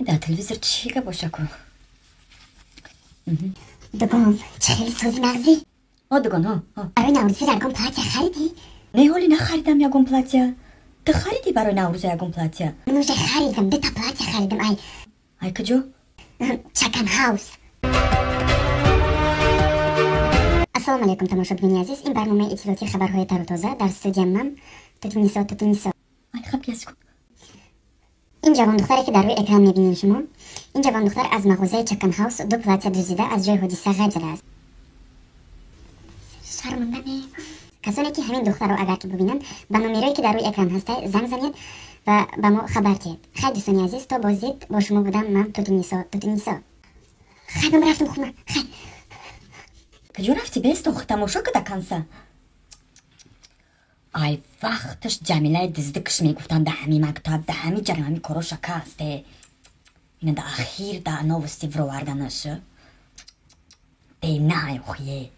Дар телевизор чӣ гап боша ку? Дугон, чӣ хеле сози нағзӣ? О, дугон, о. Барои Наврӯзӣ ягон платья харидӣ? Не, ҳоли нахаридам ягон платья. Ту харидӣ барои Наврӯза ягон платья? Ман уже харидам, дута платья харидам, ай. Ай куҷо? Чакан Хаус. Ассалому алайкум, тамошобинони азиз. Ин барномаи иттилоотии хабарҳои тару тоза. Дар студия ман Тутинисо, Тутинисо. Ай, хаб яску. Ин ҷавондухтаре, ки дар рӯи экран мебинед шумо, ин ҷавондухтар аз мағозаи Чакан Хаус ду платья дуздида, аз ҷои ҳодиса ғайб задааст. Шарманда не. Касоне ки ҳамин духтарро агар ки бубинанд, ба номерое ки дар рӯи экран ҳаста занг занед ва ба мо хабар диҳед. Хайр, дӯстони азиз, то боздид бо шумо будам ман Тутинисо, Тутинисо. Хайр, ман рафтам хона. Хайр. Куҷо рафтӣ? Бесто, тамошо када канса. Ай вақташ Ҷамилаи диздикш мегуфтанд, да ҳами мактаб, да ҳами ҷарам ҳами короша касте. Ина да ахир да новости вроварданаш. Де на охие.